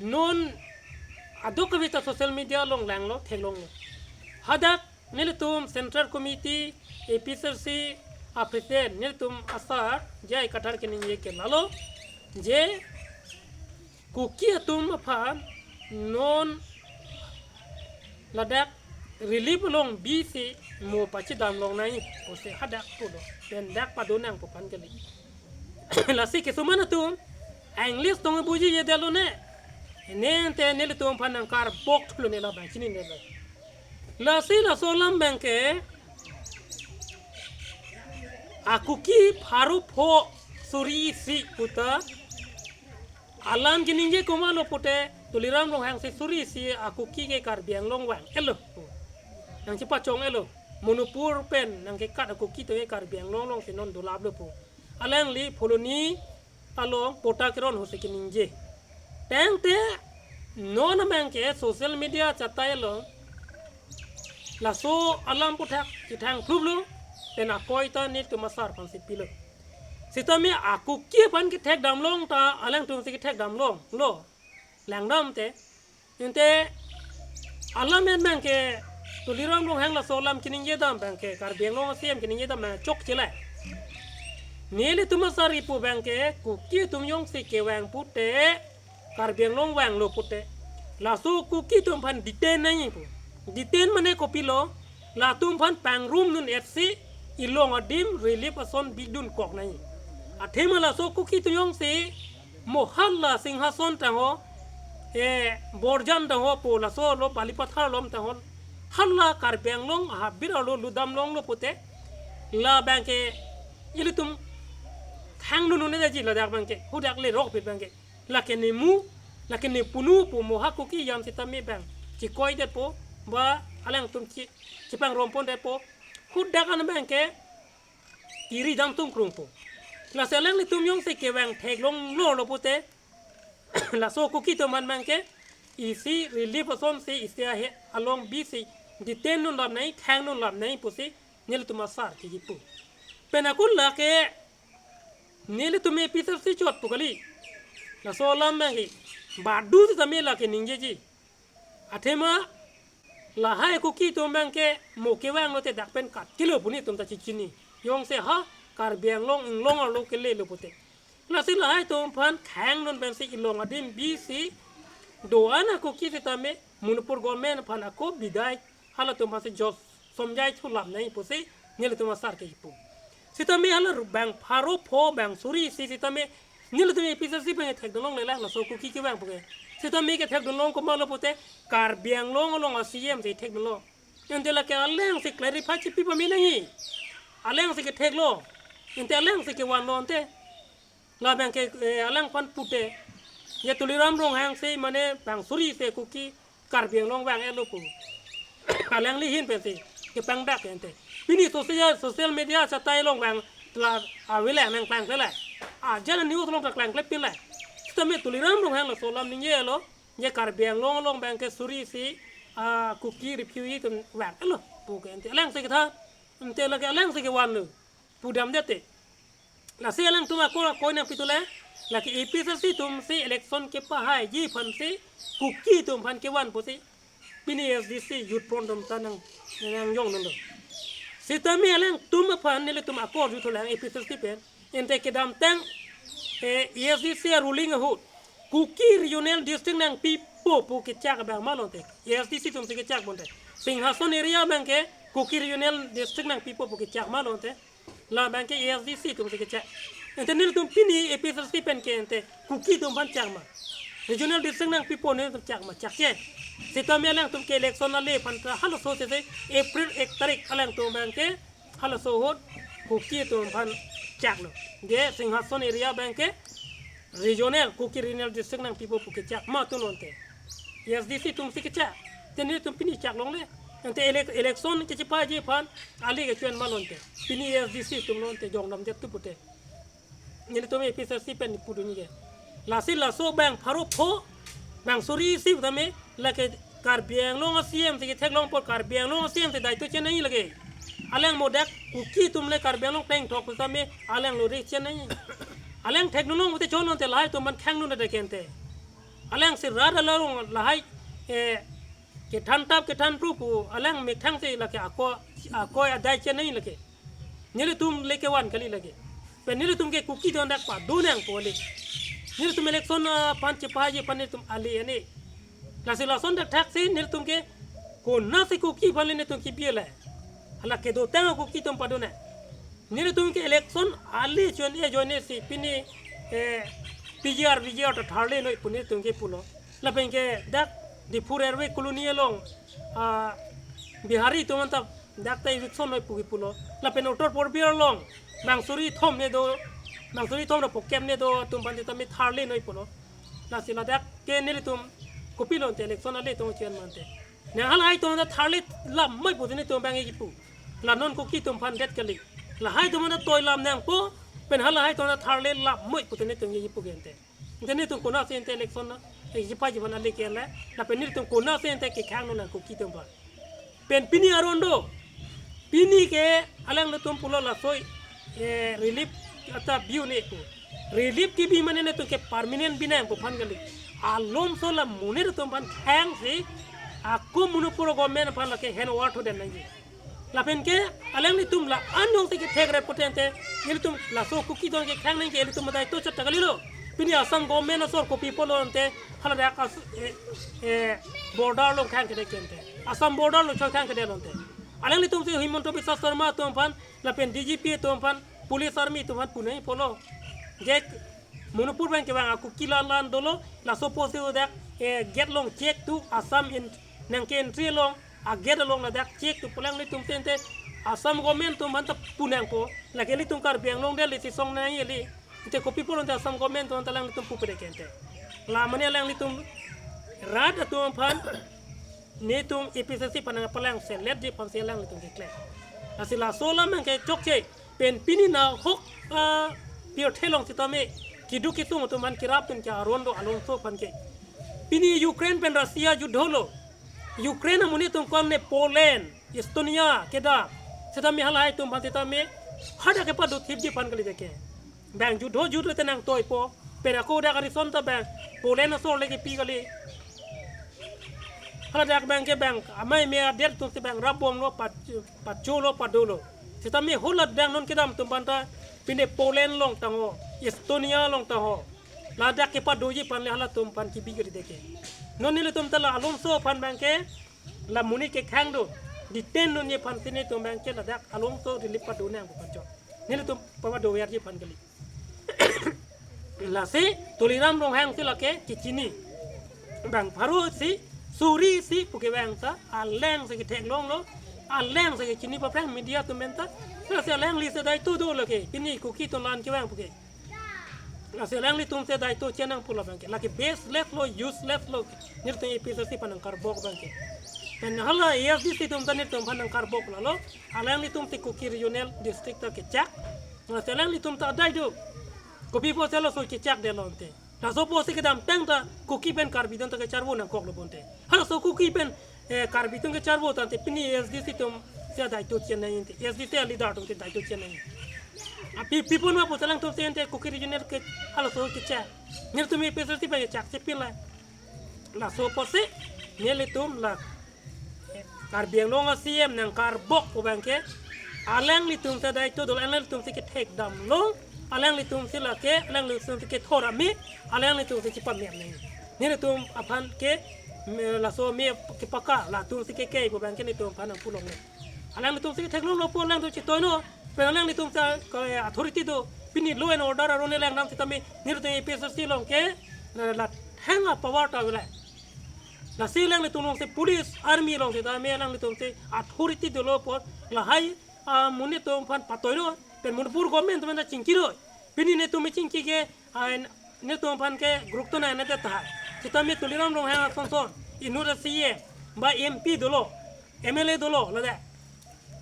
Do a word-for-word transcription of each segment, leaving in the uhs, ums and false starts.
Non adok kavita social media along langlo, theklonglo. Hadak nelitum Central Committee, A P H L C a President nelitum asar J I Kathar keningje ke lalo, je Kuki atum aphan non ladak relief along bisi mo pachedam longnangji pusi hadak pulo. Pen dak pado nangpo aphan kali. Lasi kisuman atum English tong buji ye delo ne. Nente nelitum aphan nangkarbok thulo ne, labang chininelo. Lasi laso alam abangke a Kuki pharo pho suri isi puta alam keningje komatlo pute, Tuliram Ronghang si suri isi a Kuki ke Karbi Anglong vang-etlo pu. Nangchepachong-etlo. Manipur pen nangkekat a Kuki atum ke Karbi Anglong alongsi non dolaplo pu. Alangli Phuloni along patta keron ahut si keningje. Tangte non abangke social media chatai along laso alam aphuthak kethang phluplo, pen akoi ta nelitum asar aphansi pilo. Sitame a Kuki aphan kethekdam long ta alangtum si kethekdam longlo. Langdam te. Ante alam en abangke Tuliram Ronghang laso alam keningje dam abangke, Karbi Anglong a C E M keningje dam abang chokche le. Nelitum asar kipu abangke Kuki atum jongsi kevang pute Karbi Anglong vanglo pute, laso Kuki atum aphan detain nangji pu. Detain mane kopilo, latum aphan pangrumdun-etsi ilong adim relief ason bidunkok nangji. Athema laso Kuki atum jongsi mo hala Singhason tangho, eh, Borjan tangho pu laso lo Balipathar along tangho, hala Karbi Anglong habit arlo lutdam longlo pute, labangke ilitum thangnun un-eji ladak abangke, hadak lerokpet abangke. Lake ne mu, lake ne punu pu mo ha Kuki jam sitame abang chekoi detpo, ba alangtum che, chepangromponpo. Hadak an abangke iri dam tungkrungpo. Lasi alanglitum jongsi kevang theklonglo pute, laso Kuki atum aphan abangke isi relief asonsi isi ahe along bisi detain nunlap nangji, thangnunlap nangji pusi nelitum asar ke kipu. Pen ako lake nelitum A P H L C chot pu kali. Laso alam abangke badu sitame lake ningjeji. Athema lahai Kuki atum abangke mo kevanglo te dak pen kat kilo pu nelitum ta chechini. Jongsi ha Karbi Anglong inglong arlo kelelo pute. Lasi lahai atum aphan thangnun pensi ilong adim bisi do-an a Kuki sitame Manipur government aphan ako bidai halatum aphansi jos somjai thulap nangji pusi nelitum asar ke kipu. Sitame hala ru-, bang pharo pho bang suri isi sitame nelitum A P H L C abang thekdun longle lang laso Kuki kevang pu ke. Sitame kethekdun long komatlo pute Karbi Anglong along a C E M si thekdun long. Ante lake alangsi clarify chipi pame nangji. Alangsi ketheklo. Ante alangsi kevanlo ante. Labangke, eh, alang aphan pute, ye Tuliram Ronghang si mane bang suri isi Kuki Karbi Anglong vang-etlo pu. Alangli ahin pensi kepangdak ante. Pini social, social media chatai along vang la avelang nangklangkle le. Ajat news along ta klangklepin le. Sitame Tuliram Ronghang laso alam ningjelo, ye Karbi Anglong along abangke suri isi, ah, Kuki refugee atum vang-etlo pu ke ante. Alangsi kethan, ante lake alangsi kevanlo pu damdet te. Lasi alangtum ako akoi nangpi tu le, lake A P H L C atum si election kepahaiji aphansi Kuki atum aphan kevan pusi pini A S D C Youth Front atum ta nang, nangjong nanglo. Sitame alangtum aphan nelitum ako arju thulang A P H L C pen, ante kedamtang, eh, A S D C a ruling ahut Kuki Regional District nangpipo pu kechak abang ma lo ante. A S D C atumsi kechak bo ante. Singhason area abangke Kuki Regional District nangpipo pu kechak ma lo ante. Labangke A S D C atumsi kechak. Ante nelitum pini A P H L C pen ke ante Kuki atum aphan chak ma, Regional District nangpipo nelitum chak ma, chakche. Sitame alangtum ke election ale aphan ta halaso sese April ek tarik alangtum abangke halaso ahut Kuki atum aphan chaklo. Je Singhason area abangke Regional, Kuki Regional District nangpipo pu kechak ma atum lo ante. A S D C atumsi kechak. Te nelitum pini chak longle. Ante ele-, election kechepaji aphan ale kecho-en ma lo ante. Pini A S D C atum lo ante jongdamdet tu pute. Nelitum A P H L C pen pudun ke. Lasi laso bang pharo pho, bang suri isi tame, lake Karbi Anglong a C E M si ketheklong apot Karbi Anglong a C E M si daito chenei lake. Alang mo dak Kuki atum le Karbi Anglong plengthok tame alang lo re chenei. Alang thekdun long pute chonnon te lahai atum aphan thangnun ta ke ante. Alang si rat alarong lahai, eh, kethan tap kethan pru pu alang methang si lake ako, ako adai chennai lake. Nelitum le kevan kali lake. Pen nelitum ke Kuki atum dak padu nangpo le. Nelitum election, ah, aphan chepaji aphan nelitum ale ane. Lasi lason dak thak si nelitum ke konat si Kuki aphan le nelitum kebi le. Hala kedotang Kuki atum padu nang. Nelitum ke election ale chun e joine si pini, eh, P G R, V G R ta tharle noi pu nelitum ke pulo. Lapen ke dak Diphu Railway Colony along, ah, Bihari atum anta dak ta eviction noi pu kepulo. Lapen Uttar Purbi along mangsuri thom ne do, mangsuri thom ra pokem ne do atum aphan sitame tharle noi pulo. Lasi ladak ke nelitum kopilo ante election ale tong chen mante. Nang halahai atum ta tharle lam moi pusi nelitum abang kipu. La non Kuki atum aphan det kali. Lahai atum ta toi lam nangpo, pen halahai atum ta tharle lam moi pusi nelitum kipu ke ante. Ante nelitum konat si ante election na, eh, chepaji aphan ale ke le, lapen nelitum konat si ante kekhang non nang Kuki atum aphan. Pen pini aron do. Pini ke alanglitum pulo laso, eh, relief ata bi un-e ko. Relief kebi mane nelitum ke permanent bi nangpo aphan kali. Alomso la monit atum aphan khang si ako Manipur government aphan lake hand over to den nangji. Lapen ke alanglitum la-an jongsi kethek ret pute ante, ilitum laso Kuki atum kekhang nang ke ilitum adai to chot ta kalilo. Pini Assam government asor kopi pulo ante, haladak as-, eh, eh, border along khang kede ke ante. Assam border along chot khang kede lo ante. Alanglitum si Himanta Biswa Sarma atum aphan, lapen D G P atum aphan, police army atum aphan punai pulo. Je Manipur abang ke bang ako Kuki lan lan dolo, laso apotsi dak, eh, gate along check tu Assam in, nang ke entry along, a gate along ladak check tu pu alanglitum si ante Assam government atum aphan ta pu nangpo, lake ilitum Karbi Anglong Delhi si song nang eli, ante kopi pulo ante Assam government atum anta alanglitum pu pede ke ante. La mane alanglitum rat atum aphan, nelitum A P H L C aphan nangpalang selet di aphan si alanglitum keklem. Lasi laso alam abang ke chokche. Pen pini nahok, ah, pirthe along sitame keduk kesung atum aphan kerap pen ke aron do alongso aphan ke. Pini Ukraine pen Russia judho lo. Ukraine amonit atum ko-an ne Poland, Estonia kedam. Sitame halahai atum aphan sitame hadak kepado thipji aphan kali ke. Bang judho judho te nangtoipo. Pen ako dak arison ta bang Poland asor le kepi kali. Haladak abang ke bang amei me adet atum si bang rap bomlo, pat-, patcholo, padolo. Sitame hula bang non kedam atum aphan ta pine Poland along tangho, Estonia along tangho. Ladak kepadoji aphan le halatum aphan kebi kali ke. Non nelitum ta la alomso aphan abang ke la monit kekhang do, detain dunji aphan si nelitum abang ke ladak alomso relief pado nangpo aphan chot. Nelitum pado verji aphan kali. Lasi Tuliram Ronghang si lake kechini. Bang pharo isi, suri isi pu ke bang ta, alang si ketheklonglo, alang si kechini paprang media atum pen ta. Lasi alangli si adai to do lake, pini Kuki atum lan kevang pu ke. Lasi alanglitum si adai to chenang pulo abang ke. Lake baseless lo, useless lo. Nelitum A P H L C aphan nangkarbok abang ke. Pen hala A S D C atum ta nelitum aphan nangkarbok lalo. Alanglitum si Kuki Regional District ta kechak. Lasi alanglitum ta adai do. Kopi pusi laso kechak detlo ante. Laso apotsi kedamtang ta Kuki pen Karbi atum ta kecharvo nangkoklo pu ante. Halaso Kuki pen, eh, Karbi atum kecharvo tangte pini A S D C atum si adai to chenai ante. A S D C aleader atum si adai to chenai. A pi, pi pon ma pusi alangtum si ante Kuki Regional ke halaso kechak. Nelitum A P H L C pen kechak si pin la. Laso apotsi nelitum la Karbi Anglong a-C M nangkarbok pu abang ke, alanglitum si adai to dolo, alanglitum si kethek damlo, alanglitum si lake, alanglitum si kethor ame, alanglitum si chepamem nang. Nelitum aphan ke, me, laso me kepaka, latum si kekei pu abang ke nelitum aphan nangpulongle. Alanglitum si ketheklonglo pu alangtum chetoino, pen alanglitum si ke authority do, pini law and order aron le langdam sitame, nelitum A P H L C along ke, la, la thang a-power ta avelo. Lasi alanglitum along si police, army along sitame alanglitum si authority dolo apot lahai, ah, monit atum aphan patoino, pen Manipur government atum aphan ta chingkiro. Pini netum chingki ke, ah, netum aphan ke group to na na ta. Sitame Tuliram Ronghang ason son, inut a-C M, ba M P dolo, M L A dolo, ladak.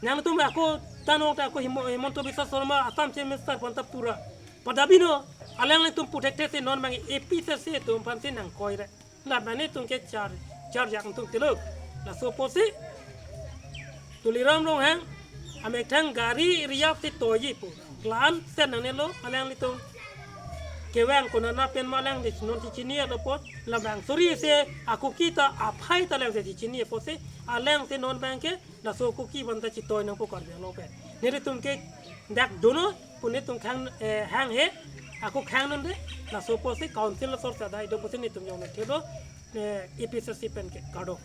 Nangtum ako tanong ta ako Himo-, Himanta Biswa Sarma, Assam Chief Minister aphan ta pura. Padabino, alanglitum puthekthe si non abang A P H L C atum aphan si nangkoi re. La mane atum ke char, char jak atum tilo. Laso apotsi Tuliram Ronghang amethang gari reserve si toiji pu. Plan set nangnelo alanglitum. kevang konana pen ma lang de non si chini alo apot, labang suri se a-Kuki ta aphai ta lang se si chini apotsi, alang se non abang ke laso Kuki banta chitoi nangpo Karbi Anglong pen. Nelitum ke dak dono pu nelitum khang, eh, hanghe, ako khang non de, laso apotsi council asor sadai do apotsi nelitum jong nangthelo, eh, A P H L C pen ke kardom.